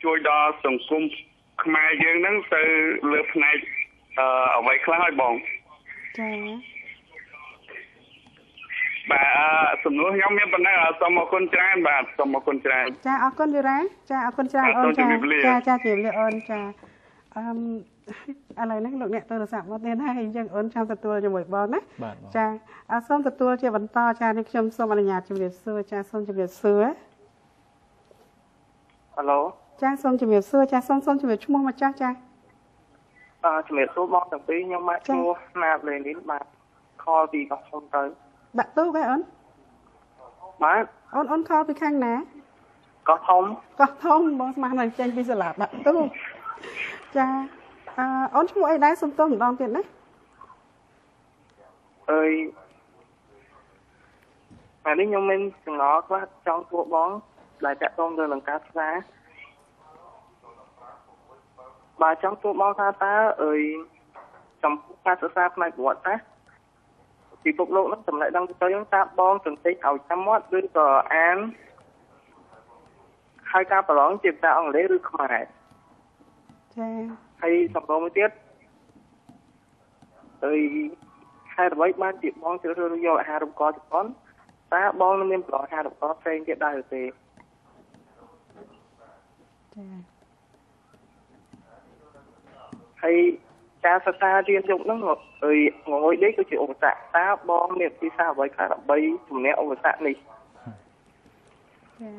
ជួយដល់សង្គមខ្មែរយើងហ្នឹងទៅលើផ្នែកអ្វីខ្លះហើយបងចាបាទសំណួរខ្ញុំមានប៉ុណ្ណឹងសូមអរគុណច្រើនបាទសូមអរគុណច្រើនចាអរគុណយូរ៉ាចាអរគុណច្រើនអូនចាចាចាជម្រាបលាអូនចាអឺឥឡូវហ្នឹងលោកអ្នកទូរស័ព្ទមកទៀតហើយអញ្ចឹងអូនចាំទទួលជាមួយបងណាចាសូមទទួលជាបន្តចានេះខ្ញុំសូមអនុញ្ញាតជម្រាបសួរចាសូមជម្រាបសួរហៅឡូចាសូមជម្រាបសួរចាសូមជម្រាបឈ្មោះម្ចាស់ចាជម្រាបសួរបងទាំងពីរខ្ញុំបាទឈ្មោះណាតលេនីនបាទខលពីកោះធំទៅបាក់ទូកហ៎អូនបាទអូនខលពីខាងណាកោះធំកោះធំបងស្មាននឹងចេញពីសាលាបាក់ទូកចាអូនឈ្មោះអីដែរសុំទោសម្ដងទៀតណាអើយបាទនេះខ្ញុំមានចម្ងល់ខ្លះចង់សួរបងដែលតាក់ទងទៅនឹងការសិក្សាបាទចង់សួរបងថាតើអើយចំពោះការសិក្សាផ្នែកប្រវត្តិសាស្ត្រពិភពលោកនោះចំណេះដឹងទៅហ្នឹងតើបងសន្តិឲ្យចាំមាត់ឬក៏អានហើយការប្រឡងជាភាសាអង់គ្លេសឬខ្មែរចាហើយសំណួរមួយទៀតអើយហេតុអ្វីបានជាបងជ្រើសរើសយកអាហារូបករណ៍ជប៉ុនតើបងនឹងមានប្រឡងអាហារូបករណ៍ផ្សេងទៀតដែរឬទេចាហើយការសិក្សារៀនយប់ហ្នឹងអើយងងុយដេកគឺជាឧបសគ្គតើបងមានវិធីសាស្ត្រអ្វីខ្លះដើម្បីជំនះឧបសគ្គនេះចា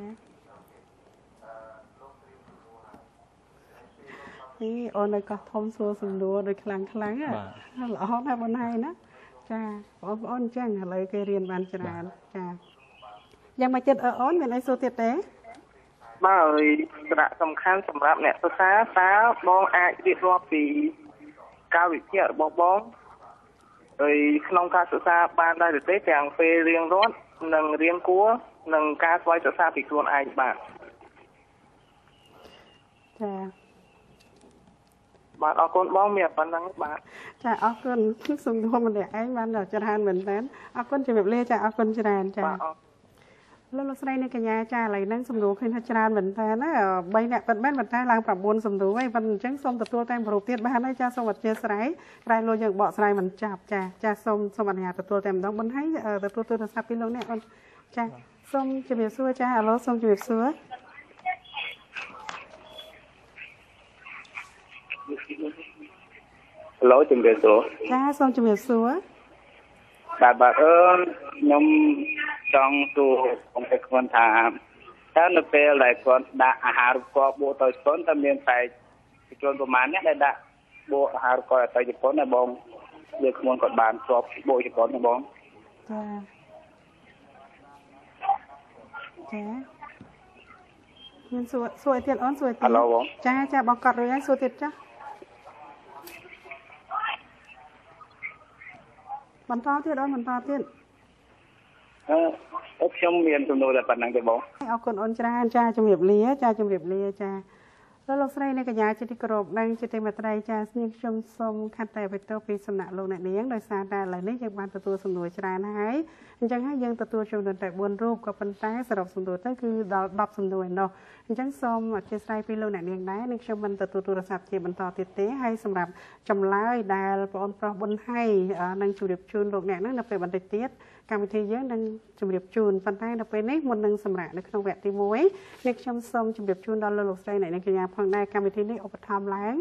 នេះអូននៅកោះធំសួរសំណួរដូចខ្លាំងខ្លាំងល្អណាស់បងហើយណាចាបងប្អូនអញ្ចឹងឥឡូវគេរៀនបានច្រើនចាយ៉ាងមកចិត្តអូនមានអីសួរទៀតទេបាទអើយសារៈសំខាន់សម្រាប់អ្នកសិក្សាតើបងអាចរៀបរាប់ពីកាលវិភាគរបស់បងហើយក្នុងការសិក្សាបានដែរឬទេទាំងពេលរៀនរត់និងរៀនគួរនិងការស្វែងសិក្សាពីខ្លួនឯងបាទចាបាទអរគុណបងមានប៉ុណ្ណឹងបាទចាអរគុណសំណួរម្នាក់ឯងបានច្រើនមែនតើអរគុណជំរាបលាចាអរគុណច្រើនចាលោកលោកស្រីនិងកញ្ញាចាឥឡូវហ្នឹងសំណួរឃើញថាច្រើនមែនតើណា3អ្នកពិតមែនប៉ុន្តែឡើង9សំណួរហើយប៉ុន្តែអញ្ចឹងសូមទទួលតែមួយរូបទៀតបានហើយចាសូមអធិស្ឋានក្រែងលោកយើងបកស្រាយមិនចាប់ចាចាសូមអនុញ្ញាតទទួលតែម្ដងប៉ុន្តែទទួលទូរស័ព្ទពីលោកអ្នកអូនចាសូមជំរាបសួរចាអាឡូសូមជំរាបសួរហៅឡូជំរាបសួរចាសូមជំរាបសួរបាទបាទអឺខ្ញុំចង់សួរបងប្អូនថាតើនៅពេលដែលគាត់ដាក់អាហារូបករណ៍បួកទៅជប៉ុនតើមានតែជនប្រមាណអ្នកដែលដាក់បួកអាហារូបករណ៍ទៅជប៉ុនដែរបងយើងខ្លួនគាត់បានជាប់បួកជប៉ុនទេបងចាចាមានសួរសួរទៀតអូនសួរទៀតចាចាបងកត់រួចហើយសួរទៀតចាបន្តទៀតអូនបន្តទៀតអឺខ្ញុំមានសំណួរតែប៉ុណ្ណឹងទេបងអរគុណអូនច្រើនចាជំរាបលាចាជំរាបលាចាលោកស្រីនិងកញ្ញាជាទីគោរពនិងជាទីមេត្រីចានាងខ្ញុំសូមខន្តីអភ័យទោសពីសំណាក់លោកអ្នកនាងដោយសារតែឥឡូវនេះយើងបានទទួលសំណួរច្រើនហើយអញ្ចឹងហើយយើងទទួលចំនួនតែ4រូបក៏ប៉ុន្តែសរុបសំណួរទៅគឺដល់10សំណួរឯណោះអញ្ចឹងសូមអធិស្ឋានពីលោកអ្នកនាងដែរនាងខ្ញុំមិនទទួលទូរស័ព្ទជាបន្តទៀតទេហើយសម្រាប់ចម្លើយដែលបងប្រុសប៊ុនហៃនឹងជម្រាបជូនលោកអ្នកនឹងនៅពេលបន្តិចទៀតកម្មវិធីយើងនឹងជម្រាបជូនប៉ុន្តែនៅពេលនេះមុននឹងសម្រាប់នៅក្នុងវគ្គទី1នេះខ្ញុំសូមជម្រាបជូនដល់លោកស្រីអ្នកនាងកញ្ញាផងដែរកម្មវិធីនេះឧបត្ថម្ភឡើង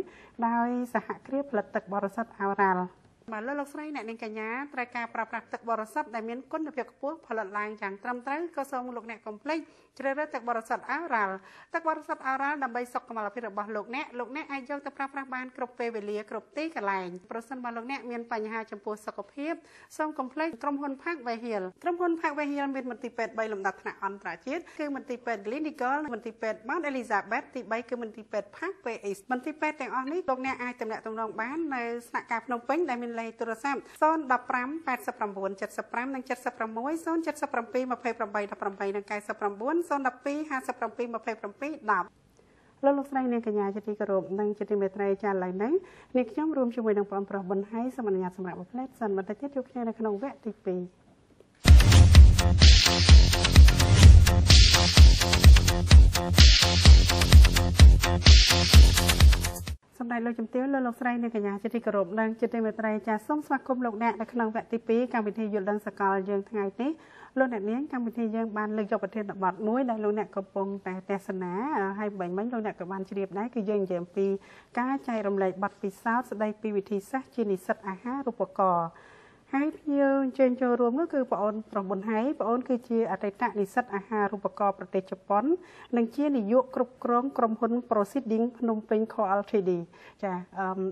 ដោយសហគ្រាសផលិតទឹកបរិសុទ្ធឱរ៉ាល់បាទលោកស្រីអ្នកនាងកញ្ញាត្រូវការប្រើប្រាស់ទឹកបរិសុទ្ធដែលមានគុណភាពខ្ពស់ផលិតឡើងយ៉ាងត្រឹមត្រូវក៏សូមលោកអ្នកកុំភ្លេចជ្រើសរើសទឹកបរិសុទ្ធឱរ៉ាល់ទឹកបរិសុទ្ធឱរ៉ាល់ដើម្បីសុខុមាលភាពរបស់លោកអ្នកលោកអ្នកអាចយកទៅប្រើប្រាស់បានគ្រប់ពេលវេលាគ្រប់ទីកន្លែងប្រសិនបើលោកអ្នកមានបញ្ហាចំពោះសុខភាពសូមកុំភ្លេចក្រុមហ៊ុនផាកវេហៀលក្រុមហ៊ុនផាកវេហៀលមានមន្ទីរពេទ្យ3លំដាប់ថ្នាក់អន្តរជាតិគឺមន្ទីរពេទ្យ Clinical មន្ទីរពេទ្យ Mount Elizabeth ទី3គឺមន្ទីរពេទ្យផាក PX មន្ទីរពេទ្យទាំងអស់នេះលោកអ្នកអាចទំនាក់ទំនងបាននៅស្នាក់ការភ្នំពេញដែលមានលេខទូរស័ព្ទ015 89 75និង76 077 28 18និង99 012 57 27 10លោកស្រីនាងកញ្ញាជាទីគោរពនិងជាទីមេត្រីចាឥឡូវនេះនាងខ្ញុំរួមជាមួយនឹងបងប្រុសប៊ុនហៃសូមអនុញ្ញាតសម្រាប់មួយផ្លែសិនបន្តិចទៀតជួបគ្នានៅក្នុងវគ្គទី2 សម្ដេចលោកជំទាវលោកលោកស្រីនិងកញ្ញាជាទីគោរពនិងជាទីមេត្រីចាសូមស្វាគមន៍លោកអ្នកនៅក្នុងវគ្គទី2កម្មវិធីយល់ដឹងសកលយើងថ្ងៃនេះលោកអ្នកនាងកម្មវិធីយើងបានលើកយកប្រធានបទមួយដែលលោកអ្នកកំពុងតែទស្សនាហើយបាញ់មិញលោកអ្នកក៏បានជ្រាបដែរគឺយើងនិយាយអំពីការចែករំលែកបទពិសោធន៍ស្ដីពីវិធីសាស្ត្រជានិស្សិតអាហារូបករណ៍ហើយភ្ញៀវអញ្ជើញចូលរួមនោះគឺប្អូនប្រុសប៊ុនហៃប្អូនគឺជាអតីតនិស្សិតអាហារូបករណ៍ប្រទេសជប៉ុននិងជានាយកគ្រប់គ្រងក្រុមហ៊ុន Proceeding ភ្នំពេញ Co Ltd ចា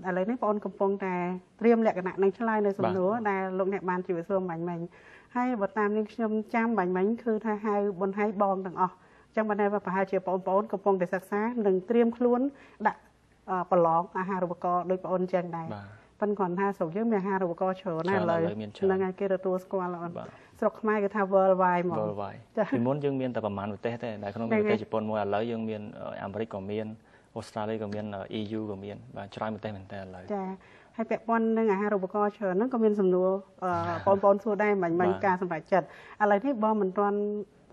ឥឡូវនេះប្អូនកំពុងតែត្រៀមលក្ខណៈនឹងឆ្លើយនៅសំណួរដែលលោកអ្នកបានជម្រាបសួរបាញ់មិញហើយបើតាមនេះខ្ញុំចាំបាញ់មិញគឺថាហៅប៊ុនហៃបងទាំងអស់អញ្ចឹងបានតែប្រហែលជាបងប្អូនកំពុងតែសិក្សានិងត្រៀមខ្លួនដាក់ប្រឡងអាហារូបករណ៍ដោយប្អូនអញ្ចឹងដែរប៉ុន្តែគាត់ថាស្រុកយើងមានអាហារូបករណ៍ច្រើនណាស់ឥឡូវហ្នឹងហើយគេទទួលស្គាល់អូនស្រុកខ្មែរគេថា worldwide ហ្មង worldwide ពីមុនយើងមានតែប្រហែលប្រទេសទេដែលក្នុងប្រទេសជប៉ុនមួយឥឡូវយើងមានអាមេរិកក៏មានអូស្ត្រាលីក៏មាន EU ក៏មានបាទច្រើនប្រទេសមែនតើឥឡូវចាហើយពាក់ព័ន្ធនឹងអាហារូបករណ៍ច្រើនហ្នឹងក៏មានសំណួរបងប្អូនសួរដែរមិញការសម្រេចចិត្តឥឡូវនេះបងមិនទាន់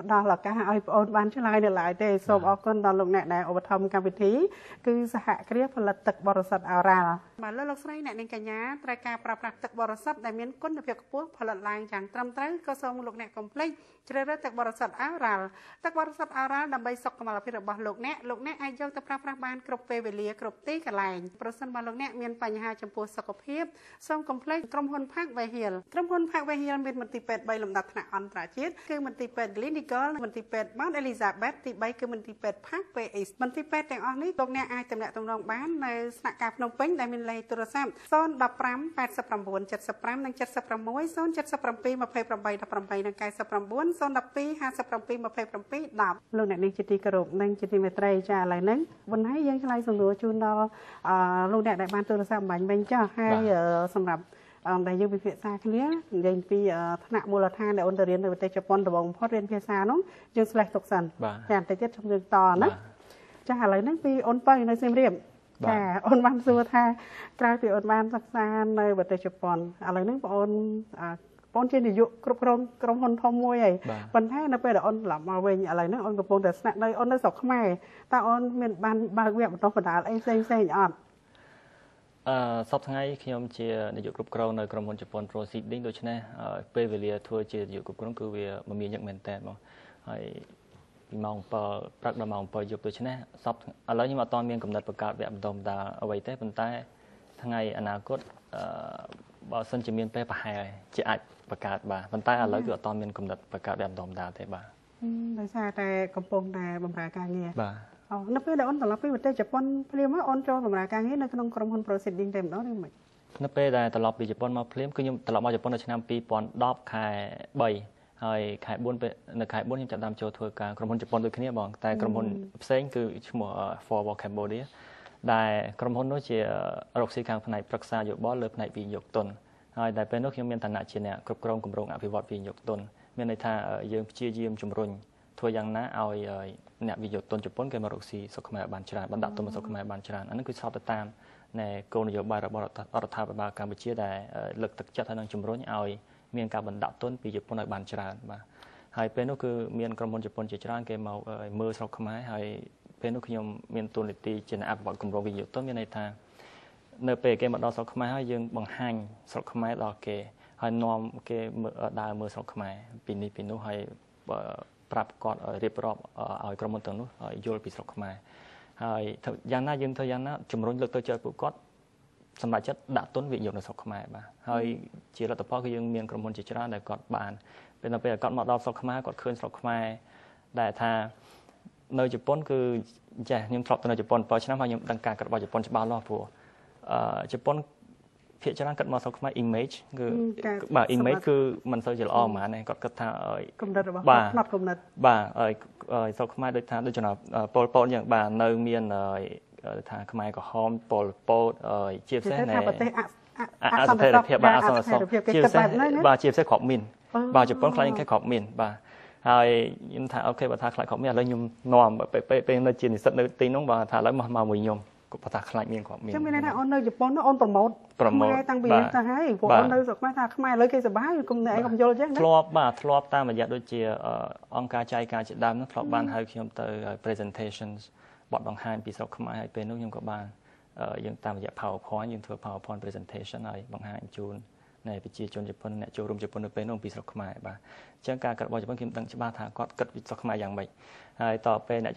ផ្ដល់ឱកាសឲ្យបងប្អូនបានឆ្លើយនៅឡើយទេសូមអរគុណដល់លោកអ្នកដែលឧបត្ថម្ភកម្មវិធីគឺសហគ្រាសផលិតទឹកបរិសុទ្ធអូរ៉ាល់បាទលោកស្រីអ្នកនាងកញ្ញាត្រូវការប្រើប្រាស់ទឹកបរិសុទ្ធដែលមានគុណភាពខ្ពស់ផលិតឡើងយ៉ាងត្រឹមត្រូវក៏សូមលោកអ្នកកុំភ្លេចជ្រើសរើសទឹកបរិសុទ្ធអូរ៉ាល់ទឹកបរិសុទ្ធអូរ៉ាល់ដើម្បីសុខុមាលភាពរបស់លោកអ្នកលោកអ្នកអាចយកទៅប្រើប្រាស់បានគ្រប់ពេលវេលាគ្រប់ទីកន្លែងប្រសិនបើលោកអ្នកមានបញ្ហាចំពោះសុខភាពសូមកុំភ្លេចក្រុមហ៊ុនផាកវេហៀលក្រុមហ៊ុនផាកវេហៀលមានមន្ទីរពេទ្យ3លំដាប់ថ្នាក់អន្តរជាតិគឺមន្ទីរពេទ្យ Clinical មន្ទីរពេទ្យ Mount Elizabeth ទី3គឺមន្ទីរពេទ្យ Park PX មន្ទីរពេទ្យទាំងអស់នេះលោកអ្នកអាចទំនាក់ទំនងបាននៅស្នាក់ការភ្នំពេញដែលមានលេខទូរស័ព្ទ015 89 75និង76 077 28 18និង99 012 57 27 10លោកអ្នកនេះជាទីគោរពនិងជាទីមេត្រីចាឥឡូវហ្នឹងប៉ុន្តែយើងឆ្លើយសំណួរជូនដល់លោកអ្នកដែលបានទូរស័ព្ទបាញ់វិញចាស់ហើយសម្រាប់ដែលយើងពិភាក្សាគ្នានិយាយពីថ្នាក់មូលដ្ឋានដែលអូនទៅរៀននៅប្រទេសជប៉ុនដំបូងបំផុតរៀនភាសានោះយើងស្លេះទុកសិនចាបន្តិចទៀតខ្ញុំយើងតណាចាឥឡូវហ្នឹងពីអូនបើនៅសៀមរាបចាអូនបានសួរថាក្រៅពីអូនបានសិក្សានៅប្រទេសជប៉ុនឥឡូវហ្នឹងបងអូនជានាយកគ្រប់គ្រងក្រុមហ៊ុនធំមួយហើយប៉ុន្តែនៅពេលដែលអូនត្រឡប់មកវិញឥឡូវហ្នឹងអូនកំពុងតែស្នាក់នៅអូននៅស្រុកខ្មែរតើអូនមានបានបើកវគ្គបណ្ដុះបណ្ដាលអីផ្សេងផ្សេងអត់សប្តាហ៍ថ្ងៃខ្ញុំជានាយកគ្រប់គ្រងនៅក្រុមហ៊ុនជប៉ុន Proceeding ដូច្នេះពេលវេលាធ្វើជានាយកគ្រប់គ្រងគឺវាមមាញឹកមែនតើបងហើយពីម៉ោង7ព្រឹកដល់ម៉ោង7យប់ដូច្នេះសប្តាហ៍ឥឡូវខ្ញុំអត់ទាន់មានកំណត់បង្កើតវគ្គបណ្ដុះបណ្ដាលអ្វីទេប៉ុន្តែថ្ងៃអនាគតបើសិនជាមានពេលប្រហែលជាអាចបង្កើតបាទប៉ុន្តែឥឡូវគឺអត់ទាន់មានកំណត់បង្កើតវគ្គបណ្ដុះបណ្ដាលទេបាទដោយសារតែកំពុងតែបម្រើការងារបាទនៅពេលដែលអូនត្រឡប់ពីប្រទេសជប៉ុនភ្លាមអូនចូលបម្រើការងារនៅក្នុងក្រុមហ៊ុន Proceeding តែម្ដងឬមិននៅពេលដែលត្រឡប់ពីជប៉ុនមកភ្លាមគឺខ្ញុំត្រឡប់មកជប៉ុននៅឆ្នាំ2010ខែ3ហើយខែ4នៅខែ4ខ្ញុំចាប់ដើមចូលធ្វើការក្រុមហ៊ុនជប៉ុនដូចគ្នាបងតែក្រុមហ៊ុនផ្សេងគឺឈ្មោះ Forward Cambodia ដែលក្រុមហ៊ុននោះជារកស៊ីខាងផ្នែកប្រឹក្សាយោបល់លើផ្នែកវិនិយោគទុនហើយដែលពេលនោះខ្ញុំមានឋានៈជាអ្នកគ្រប់គ្រងគម្រោងអភិវឌ្ឍវិនិយោគទុនមានន័យថាយើងព្យាយាមជំរុញធ្វើយ៉ាងណាឲ្យអ្នកវិនិយោគទុនជប៉ុនគេមករកស៊ីស្រុកខ្មែរបានច្រើនបណ្ដាក់ទុនមកស្រុកខ្មែរបានច្រើនអានេះគឺស្របទៅតាមនៃគោលនយោបាយរបស់រដ្ឋាភិបាលកម្ពុជាដែលលើកទឹកចិត្តហើយនឹងជំរុញឲ្យមានការបណ្ដាក់ទុនពីជប៉ុនឲ្យបានច្រើនបាទហើយពេលនោះគឺមានក្រុមហ៊ុនជប៉ុនជាច្រើនគេមកមើលស្រុកខ្មែរហើយពេលនោះខ្ញុំមានតួនាទីជាអ្នកអភិវឌ្ឍគម្រោងវិនិយោគទុនមានន័យថានៅពេលគេមកដល់ស្រុកខ្មែរហើយយើងបង្ហាញស្រុកខ្មែរដល់គេហើយនាំគេដើរមើលស្រុកខ្មែរពីនេះពីនោះហើយប្រាប់គាត់រៀបរាប់ឲ្យក្រុមហ៊ុនទាំងនោះយល់ពីស្រុកខ្មែរហើយយ៉ាងណាយើងធ្វើយ៉ាងណាជំរុញលើកទឹកចិត្តពួកគាត់សម្រាប់ចិត្តដាក់ទុនវិនិយោគនៅស្រុកខ្មែរបាទហើយជាលទ្ធផលគឺយើងមានក្រុមហ៊ុនជាច្រើនដែលគាត់បានពេលដល់ពេលគាត់មកដល់ស្រុកខ្មែរគាត់ឃើញស្រុកខ្មែរដែលថានៅជប៉ុនគឺចេះខ្ញុំធ្លាប់ទៅនៅជប៉ុន7ឆ្នាំហើយខ្ញុំដឹងការគិតរបស់ជប៉ុនច្បាស់លាស់ព្រោះជប៉ុនភាគច្រើនគិតមកស្រុកខ្មែរ image គឺបាទ image គឺមិនសូវជាល្អហ្មងទេគាត់គិតថាគំនិតរបស់គាត់ផ្នត់គំនិតបាទស្រុកខ្មែរដូចថាដូចចំណាពលពតអញ្ចឹងបាទនៅមានថាខ្មែរក្រហមពលពតជាពិសេសថាប្រទេសអសន្តិភាពបាទអសន្តិសុខជាពិសេសបាទជាពិសេសគ្រាប់មីនបាទជប៉ុនខ្លាចគេគ្រាប់មីនបាទហើយខ្ញុំថាអូខេបើថាខ្លាចគ្រាប់មីនឥឡូវខ្ញុំនាំពេលនៅជានិស្សិតនៅទីនោះបាទថាឥឡូវមកមួយខ្ញុំគាត់ថាខ្លាចមានគ្រាប់មីនចាំមានន័យថាអូននៅជប៉ុនអូនប្រម៉ូតខ្មែរតាំងពីទៅហើយព្រោះអូននៅស្រុកខ្មែរថាខ្មែរឥឡូវគេសប្បាយកុំឯងកុំយល់អញ្ចឹងណាធ្លាប់បាទធ្លាប់តាមរយៈដូចជាអង្គការចែកការជាដើមនោះធ្លាប់បានហៅខ្ញុំទៅ presentations បទបង្ហាញពីស្រុកខ្មែរហើយពេលនោះខ្ញុំក៏បាន យើងតាមរយៈ PowerPoint យើងធ្វើ PowerPoint presentation ហើយបង្ហាញជូននៃប្រជាជនជប៉ុនអ្នកចូលរួមជប៉ុននៅពេលនោះអំពីស្រុកខ្មែរបាទអញ្ចឹងការគិតរបស់ជប៉ុនខ្ញុំដឹងច្បាស់ថាគាត់គិតពីស្រុកខ្មែរយ៉ាងម៉េចហើយតពេលអ្នក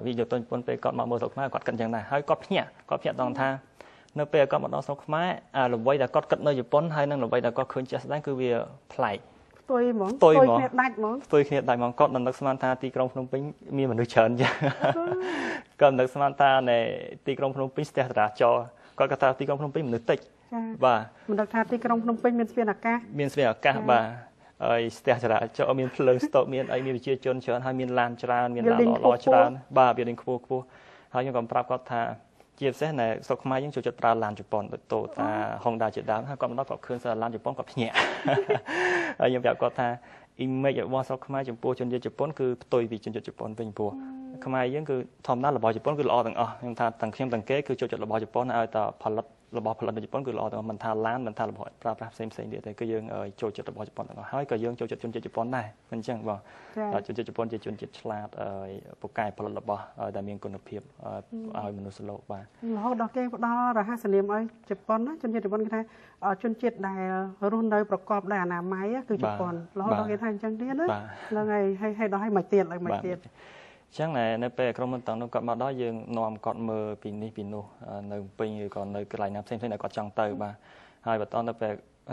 វិនិយោគទុនជប៉ុនពេលគាត់មកមើលស្រុកខ្មែរគាត់គិតយ៉ាងណាហើយគាត់ភ្ញាក់ត្រង់ថានៅពេលគាត់មកដល់ស្រុកខ្មែរអ្វីដែលគាត់គិតនៅជប៉ុនហើយនិងអ្វីដែលគាត់ឃើញជាក់ស្ដែងគឺវាប្លែកផ្ទុយហ្មងផ្ទុយគ្នាដាច់ហ្មងផ្ទុយគ្នាដាច់ហ្មងគាត់មិននឹកស្មានថាទីក្រុងភ្នំពេញមានមនុស្សច្រើនចឹងគាត់មិននឹកស្មានថានៅទីក្រុងភ្នំពេញស្ទះចរាចរណ៍គាត់គាត់ថាទីក្រុងភ្នំពេញមនុស្សតិចបាទមិនដឹងថាទីក្រុងភ្នំពេញមានស្ពានអាកាសបាទហើយស្ទះចរាចរណ៍មានភ្លើងស្តុបមានអីមានប្រជាជនច្រើនហើយមានឡានច្រើនមានឡានល្អៗច្រើនបាទវានឹងខ្ពស់ហើយខ្ញុំក៏ប្រាប់គាត់ថាជាពិសេសនៅស្រុកខ្មែរយើងចូលចិត្តប្រើឡានជប៉ុនដូច Toyota Honda ជាដើមហើយគាត់មកដល់គាត់ឃើញឡានជប៉ុនគាត់ភ្ញាក់ហើយខ្ញុំប្រាប់គាត់ថា image របស់ស្រុកខ្មែរចំពោះជនជាតិជប៉ុនគឺផ្ទុយពីជនជាតិជប៉ុនវិញព្រោះខ្មែរយើងគឺធម្មតារបស់ជប៉ុនគឺល្អទាំងអស់ខ្ញុំថាទាំងខ្ញុំទាំងគេគឺចូលចិត្តរបស់ជប៉ុនឲ្យតែផលិតរបស់ផលិតនៅជប៉ុនគឺល្អទាំងអស់មិនថាឡានមិនថារបស់ប្រើប្រាស់ផ្សេងទៀតទេគឺយើងចូលចិត្តរបស់ជប៉ុនទាំងអស់ហើយក៏យើងចូលចិត្តជនជាតិជប៉ុនដែរអញ្ចឹងបងជនជាតិជប៉ុនជាជនជាតិឆ្លាតពូកែផលិតរបស់ដែលមានគុណភាពឲ្យមនុស្សលោកបាទរហូតដល់គេផ្ដល់រហស្សនាមឲ្យជប៉ុនណាជនជាតិជប៉ុនគេថាជនជាតិដែលរស់នៅប្រកបដោយអនាម័យគឺជប៉ុនរហូតដល់គេថាអញ្ចឹងទៀតណាហ្នឹងហើយហើយដល់ឲ្យមកទៀតឲ្យមកទៀតអញ្ចឹងនៅពេលក្រុមហ៊ុនទាំងនោះគាត់មកដល់យើងនាំគាត់មើលពីនេះពីនោះនៅពេញឬក៏នៅកន្លែងណាផ្សេងៗដែលគាត់ចង់ទៅបាទហើយបន្តទៅពេល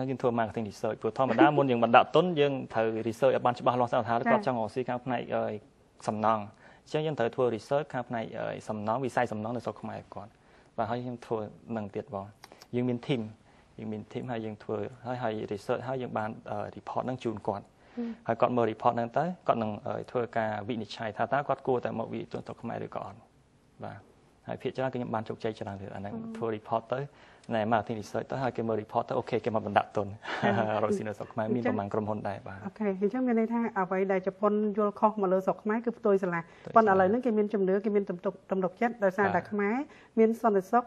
យើងធ្វើ marketing research ព្រោះធម្មតាមុនយើងបណ្ដាក់ទុនយើងត្រូវ research ឲ្យបានច្បាស់លាស់សិនថាគាត់ចង់រកស៊ីខាងផ្នែកសំណង់អញ្ចឹងយើងត្រូវធ្វើ research ខាងផ្នែកសំណង់វិស័យសំណង់នៅស្រុកខ្មែរគាត់បាទហើយខ្ញុំធ្វើនឹងទៀតបងយើងមាន team ហើយយើងធ្វើហើយ research ហើយយើងបាន report នឹងជូនគាត់ហើយគាត់មើល report ហ្នឹងទៅគាត់នឹងធ្វើការវិនិច្ឆ័យថាតើគាត់គួរតែមកវិនិយោគស្រុកខ្មែរឬក៏អត់បាទហើយភាគច្រើនគឺខ្ញុំបានជោគជ័យច្រើនទៀតអាហ្នឹងធ្វើ report ទៅណែ marketing research ទៅហើយគេមើល report ទៅ OK គេមកបណ្ដាក់ទុនរកស៊ីនៅស្រុកខ្មែរមានប្រមាណក្រុមហ៊ុនដែរបាទ OK អញ្ចឹងមានន័យថាអ្វីដែលជប៉ុនយល់ខុសមកលើស្រុកខ្មែរគឺផ្ទុយស្រឡះប៉ុន្តែឥឡូវហ្នឹងគេមានជំនឿគេមានទំនុកចិត្តដោយសារតែខ្មែរមានសន្តិសុខ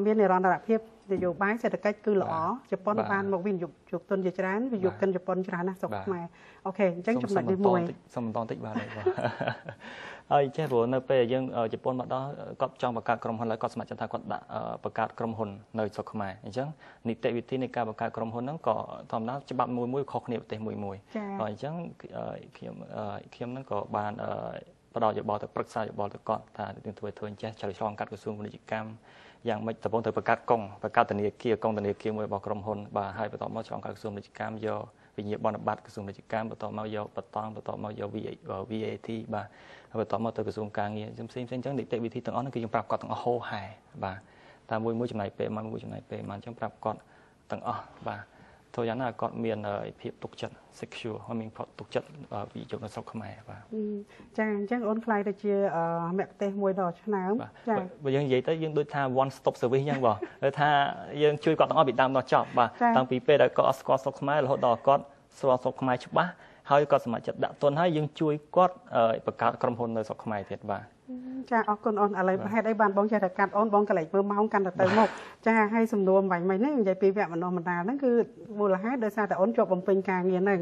មាននិរន្តរភាពនយោបាយសេដ្ឋកិច្ចគឺល្អជប៉ុនបានមកវិនិយោគទុនជាច្រើនវិនិយោគិនជប៉ុនច្រើនណាស់ស្រុកខ្មែរ OK អញ្ចឹងចំណុចនេះមួយសូមបន្តតិចបាទហើយចេះព្រោះនៅពេលយើងជប៉ុនមកដល់គាត់ចង់បង្កើតក្រុមហ៊ុនហើយគាត់ស្ម័គ្រចិត្តថាគាត់ដាក់បង្កើតក្រុមហ៊ុននៅស្រុកខ្មែរអញ្ចឹងនីតិវិធីនៃការបង្កើតក្រុមហ៊ុនហ្នឹងក៏ធម្មតាច្បាប់មួយខុសគ្នាប្រទេសមួយហើយអញ្ចឹងខ្ញុំហ្នឹងក៏បានផ្ដល់យោបល់ទៅប្រឹក្សាយោបល់ទៅគាត់ថាយើងធ្វើអញ្ចេះឆ្លងកាត់ក្រសួងពាណិជ្ជកម្មយ៉ាងម៉េចដំបូងត្រូវបង្កើតកុងបង្កើតធនាគារកុងធនាគារមួយរបស់ក្រុមហ៊ុនបាទហើយបន្ទាប់មកឆ្លងកាត់ក្រសួងពាណិជ្ជកម្មយកវិញ្ញាបនបត្រក្រសួងពាណិជ្ជកម្មបន្ទាប់មកយកបតង់បន្ទាប់មកយក VAT បាទហើយបន្ទាប់មកទៅក្រសួងការងារផ្សេងៗអញ្ចឹងនីតិវិធីទាំងអស់ហ្នឹងគឺយើងប្រាប់គាត់ទាំងអស់ហូហែបាទតាមមួយចំណាយពេលមួយចំណាយពេលមកអញ្ចឹងប្រាប់គាត់ទាំងអស់បាទធ្វើយ៉ាងណាគាត់មានភាពទុកចិត្ត secure ហើយមានភាពទុកចិត្តវិនិយោគនៅស្រុកខ្មែរបាទចាអញ្ចឹងអូនខ្លាយទៅជាមគ្គុទ្ទេសក៍មួយដ៏ឆ្នើមចាបើយើងនិយាយទៅយើងដូចថា one stop service អញ្ចឹងបងគឺថាយើងជួយគាត់ទាំងអស់ពីដើមដល់ចប់បាទតាំងពីពេលដែលគាត់អត់ស្គាល់ស្រុកខ្មែររហូតដល់គាត់ស្គាល់ស្រុកខ្មែរច្បាស់ហើយគាត់សម្រេចចិត្តដាក់ទុនហើយយើងជួយគាត់បង្កើតក្រុមហ៊ុននៅស្រុកខ្មែរទៀតបាទចាអរគុណអូនឥឡូវហេតុអីបានបងចេះតែកាត់អូនបងកលែកមើលម៉ោងកាន់តែទៅមុខចាហើយសំណួរបាញ់មិញហ្នឹងនិយាយពីវគ្គបណ្ដុះបណ្ដាលហ្នឹងគឺមូលហេតុដោយសារតែអូនជាប់បំពេញការងារហ្នឹង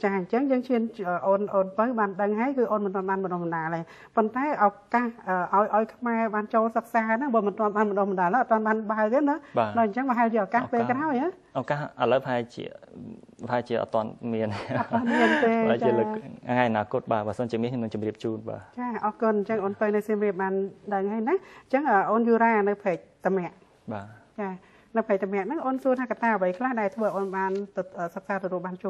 ចាអញ្ចឹងយើងឈានអូនពៅបានដឹងហើយគឺអូនមិនទាន់បានបណ្ដុះបណ្ដាលទេប៉ុន្តែឱកាសឲ្យខ្មែរបានចូលសិក្សាហ្នឹងបើមិនទាន់បានបណ្ដុះបណ្ដាលអត់ទាន់បានបើកទេណាដល់អញ្ចឹងប្រហែលជាឱកាសពេលក្រោយហ៎ឱកាសឥឡូវប្រហែលជាអត់ទាន់មានទេប្រហែលជាលើកថ្ងៃអនាគតបាទបើសិនជាមានខ្ញុំនឹងជម្រាបជូនបាទចាអរគុណអញ្ចឹងអូនពៅនៅសៀមរាបបានដឹងហើយណាអញ្ចឹងអូនយូរ៉ានៅព្រែកតាមាក់បាទចានៅព្រែកតាមាក់ហ្នឹងអូនសួរថាកត្តាអ្វីខ្លះដែលធ្វើអូនបានសិក្សាទទួលបានជោគ